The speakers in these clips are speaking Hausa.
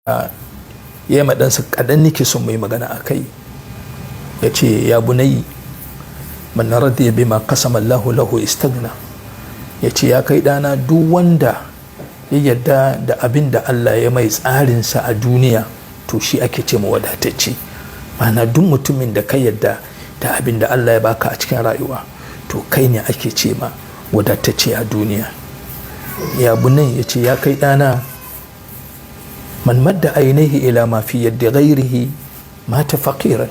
Ya yi ɗansa kaɗan nake son mu yi magana a kai. Ya ce, ya bunayi, man radiya bima qasama Allahu lahu istagna. Ya ce, ya kai ɗana, duk wanda ya yarda da abin da Allah ya mai tsarinsa a duniya, to shi ake ce ma wadatacce. Ma'ana, duk mutumin da ka yarda da abin da Allah ya baka a cikin rayuwa, to kai ne ake ce ma wadatacce a duniya. Ya bunai, ya ce, ya kai ɗana, man madda ainihi ila ma fi yadda ghairihi mata faqiran.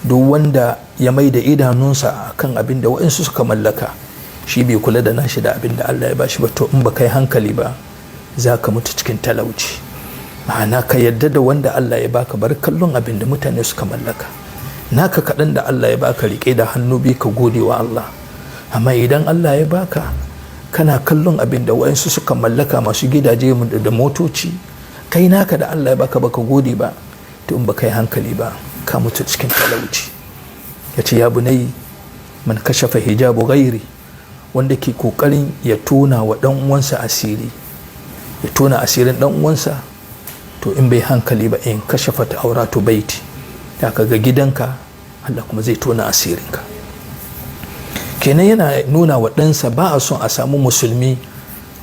Duk wanda ya mai da idanunsa akan abin da waɗansu suka mallaka, shi bai kula da nashi da abin da Allah ya bashi ba, to in ba kai hankali ba, za ka mutu cikin talauci. Ma'ana, ka yadda da wanda Allah ya baka, bar kallon abin da mutane suka mallaka. Naka kaɗan da Allah ya baka, riƙe da hannu biyu ka gode wa Allah. Amma idan Allah ya baka, kana kallon abin da waɗansu suka mallaka, masu gidaje da motoci, kai naka da Allah ya baka baka gode ba, to in baka yi hankali ba, ka mutu cikin talauci. Ya ce, ya bunai, man kashafa hijabu ghairi, wanda ke kokarin ya tona wa dan uwansa asiri, ya tona asirin dan uwansa, to in bai hankali ba, in kashafa ta auratu baiti, ya kaga gidanka, Allah kuma zai tona asirinka. Kenan yana nuna wa ɗansa ba a son a samu musulmi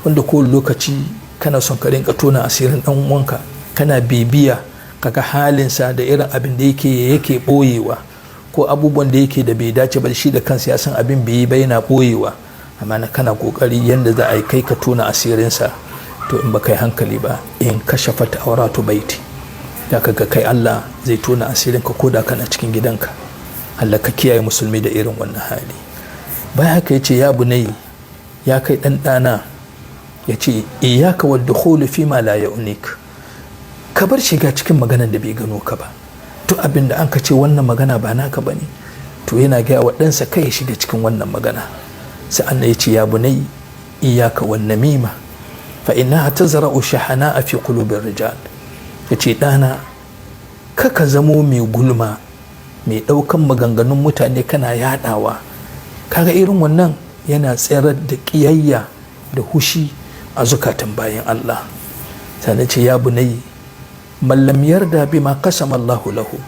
wanda ko lokaci kana son ka rinka tona asirin dan uwanka, kana bibiya kaga halinsa da irin abin da yake boyewa, ko abubuwan da yake da bai dace ba, shi da kansa ya san abin bai yi ba, yana boyewa, amma na kana kokari yanda za a yi kai ka tona asirinsa, to in baka yi hankali ba, in kashafat auratu baiti, da kaga kai Allah zai tona asirinka ko da kana cikin gidanka. Allah ka kiyaye musulmi da irin wannan hali. Bayan haka ya ce, ya bunayi, ya kai dan ɗana, ya ce, iyaka wa dukhulu fi ma la ya'nik. Ka bar shiga cikin maganan da bai gano ka ba. Duk abin da an ka ce wannan magana ba naka bane, to yana gaya wa ɗansa kai ya shiga cikin wannan magana. Sa'an ya ce, ya bunai, iyaka wan namima, fa innaha tazra'u shahana'a fi qulubir rijal. Yace, ɗana, kaka zamo mai gulma, mai ɗaukan maganganun mutane kana yadawa. Kaga irin wannan yana tsirar da ƙiyayya da hushi a zukatan bayan Allah. Sannan ce, ya bunai, man lam yarda bima qasama Allahu lahu,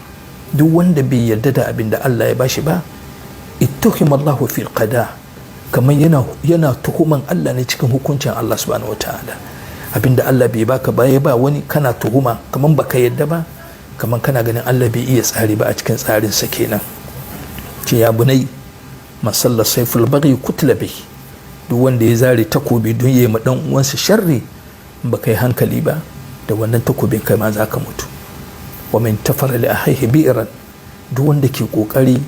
duk wanda bai yarda da abin da Allah ya bashi ba, ittuhima Allahu fil qada, kamar yana tuhuman Allah ne cikin hukuncin Allah subhanahu wataala. Abin da Allah bai baka ba, ya ba wani, kana tuhuma kamar baka yarda ba, kamar kana ganin Allah bai iya tsari ba a cikin tsarin sa kenan. Ce, ya bunai, man salla sayful baghi kutla bihi. Duk wanda ya zare takobi don ya yi ma dan uwansa sharri, ba kai hankali ba, da wannan takobin kai ma za ka mutu. Wa min tafara li akhihi bi'ran, duk wanda ke kokari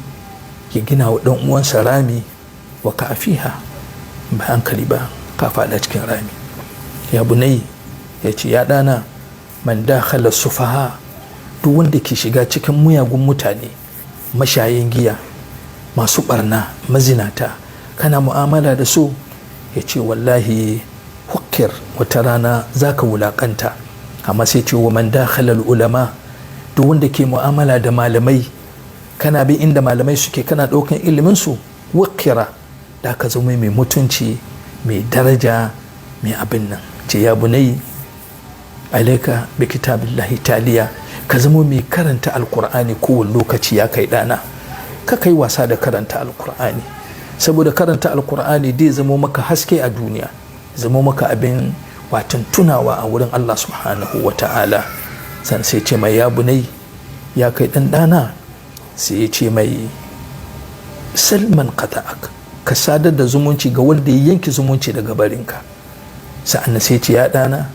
ya gina wa dan uwansa rami, wa ka fiha, ba hankali ba, ka fada cikin rami. Ya bunai, ya ce, ya dana, man dakhala sufaha, duk wanda ke shiga cikin muyagun mutane, mashayin giya, masu barna, mazinata, kana mu'amala da su, ya ce, wallahi hukir, wata rana za ka wulakanta. Amma sai ce, wa man dakhala ulama, duk wanda ke mu'amala da malamai, kana bin inda malamai suke, kana ɗaukan ilimin su, wakira, da ka zama mai mutunci, mai daraja, mai abin nan. Ce, ya bunai, alaika bi kitabillahi taliya, ka zama mai karanta Alkur'ani kowane lokaci. Ya kai ɗana, ka kai wasa da karanta Alkur'ani, saboda karanta Alkur'ani zai zamo maka haske a duniya, zamo maka abin watan tunawa a wurin Allah subhanahu wa ta'ala. San sai ce mai, ya bunai, ya kai ɗan ɗana, sai ya ce mai, salman qata'ak, ka sadar da zumunci ga wanda ya yanke zumunci daga barinka. Sa'an sai ce, ya ɗana,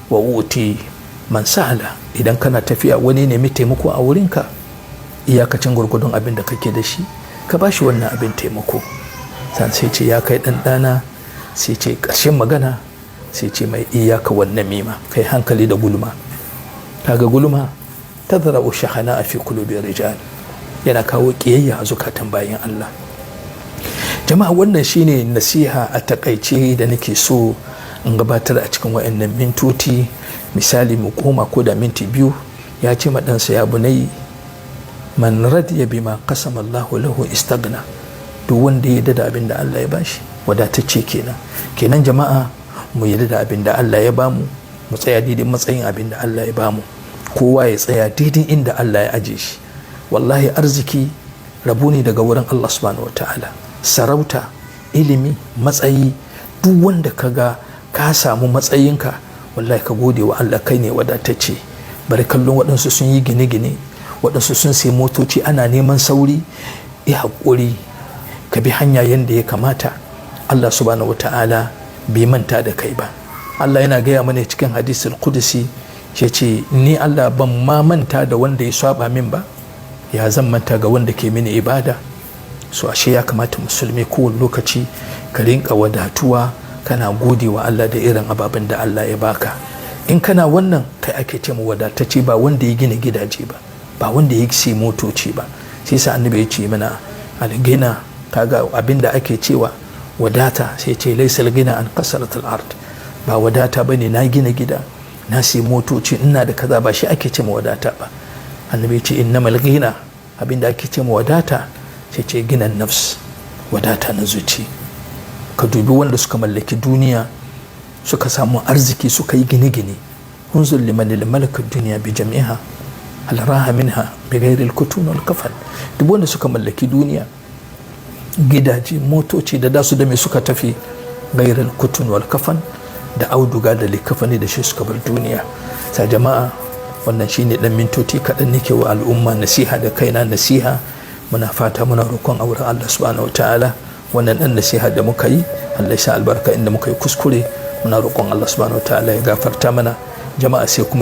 wa uti man sa'ala, idan kana tafiya wani nemi taimako a wurinka, iyakacin gwargwadon abin da kake da shi, ka bashi wannan abin taimako. San sai ce, ya kai ɗan ɗana, sai ce ƙarshen magana, sai ce mai, iyaka wannan mima, kai hankali da gulma. Kaga gulma, tazra'u shahana fi qulubi rijal, yana kawo ƙiyayya a zukatan bayan Allah. Jama'a, wannan shine nasiha a takaice da nake so in gabatar a cikin wayannan mintoci. Misali, mu koma ko da minti 2. Ya ce ma ɗansa, ya bunai, man radiya bima qasama Allahu lahu istagna. Duk wanda ya yarda da abin da Allah ya bashi, wadatacce kenan. Kenan jama'a, mu yarda da abin da Allah ya bamu, mu Mu tsaya daidai matsayin abin da Allah ya bamu. Kowa ya tsaya daidai inda Allah ya aje shi. Wallahi arziki rabo ne daga wurin Allah subhanahu wataala. Sarauta, ilimi, matsayi, duk wanda ka ga ka samu matsayinka, wallahi ka gode wa Allah, kai ne wadatacce. Bari kallon waɗansu sun yi gine-gine, waɗansu sun sai motoci, ana neman sauri. Ya haƙuri, ka bi hanya yadda ya kamata. Allah subhanahu wata'ala bai manta da kai ba. Allah yana gaya mana cikin hadisul kudusi, ya ce, "Ni Allah ban ma manta da wanda ya saba min ba, ya zan manta ga wanda ke mini ibada?" So ashe ya kamata musulmi kowane lokaci ka rinka wadatuwa, kana gode wa Allah da irin ababen da Allah ya baka. In kana wannan, kai ake ce mu wadatacce, ba wanda ya gina gidaje ba, ba wanda ya sai motoci ba. Sai sa annabi ya ce mana algina, kaga abin da ake cewa wadata, sai ce laisal gina an kasaratul ard. Ba wadata bane na gina gida, na sai motoci, ina da kaza, ba shi ake ce ma wadata ba. Annabi ya ce innamal gina, abin da ake ce ma wadata, sai ce ginan nafs, wadata na zuci. Ka dubi wanda suka mallaki duniya, suka samu arziki, suka yi gine-gine. Unzur liman malaka duniya bi jami'a hal raha minha bi ghairi al-kutun wal kafan. Duk wanda suka mallaki duniya, gidaje, motoci da dasu, da me suka tafi? Ghairi al-kutun wal kafan, da auduga da likafani, da shi suka bar duniya. Sa jama'a, wannan shine dan mintoci kaɗan nake wa al'umma nasiha da kaina nasiha. Muna fata, muna roƙon auren Allah subhanahu wataala, wannan dan nasiha da muka yi, Allah ya sa albarka. Inda muka yi kuskure, muna roƙon Allah subhanahu wataala ya gafarta mana. Jama'a, sai kuma.